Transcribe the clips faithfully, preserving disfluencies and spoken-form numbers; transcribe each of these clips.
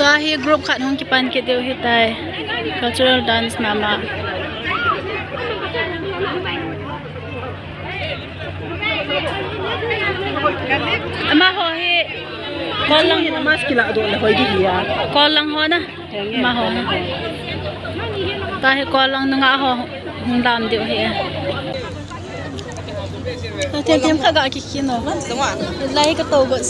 Tua hi group khat hung kipan kit diu hitai. Cultural dance nama. Amaho hi kol lang, mask kila do le hoi di hi a. Kol lang ho na. Amaho na. Tua hi kol lang nunga ho hung dam diu hi. Tua them them kha ga kikhin o. Lai ka to go.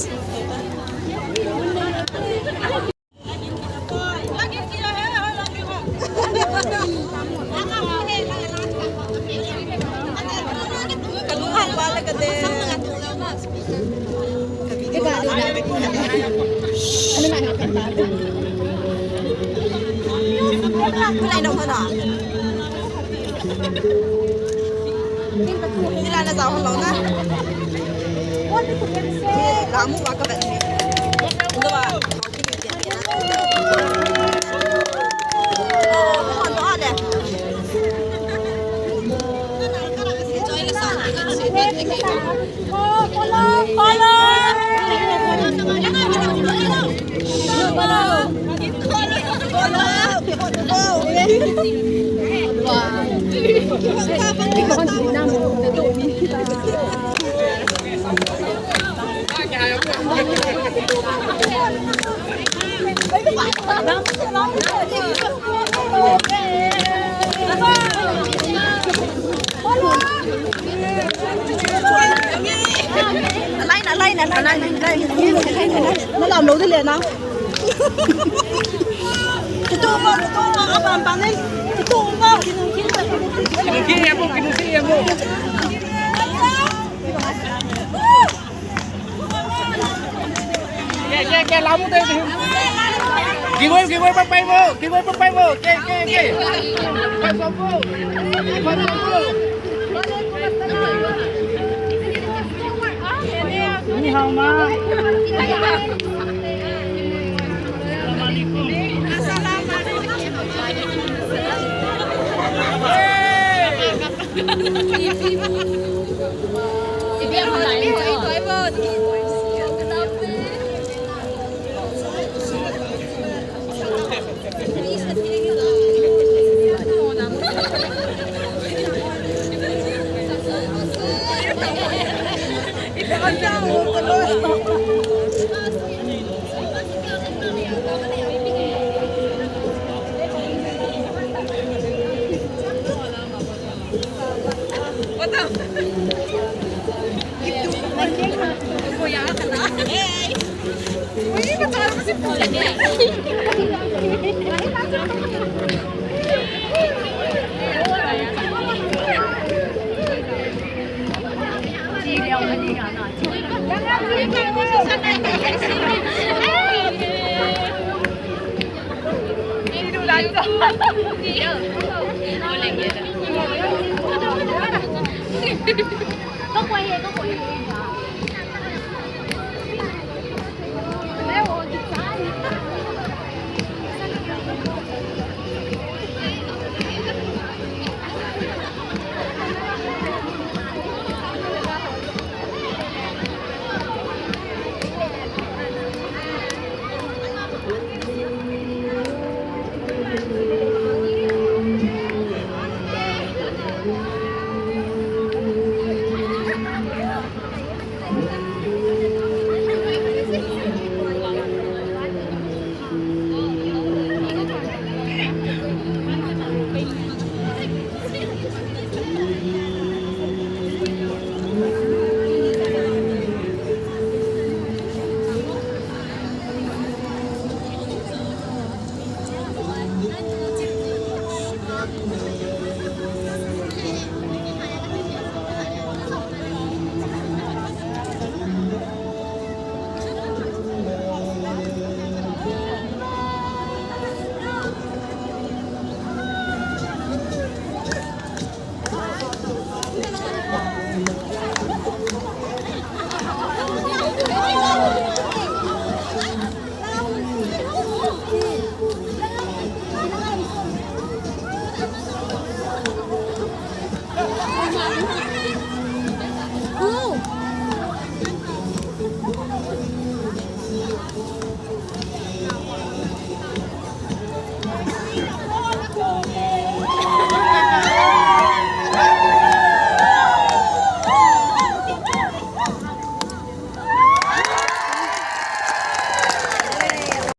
Line, line, line, line, line. Malam lo de le na. Kitu mo, kitu mo, apa apa ni? Kitu mo. Kinuki ya mo, kinuki ya mo. Ke, ke, ke, lamu te. Giveaway, giveaway, papai mo, giveaway, papai mo. Ke, ke, ke. Papai mo. Papai mo. Ni hao ma.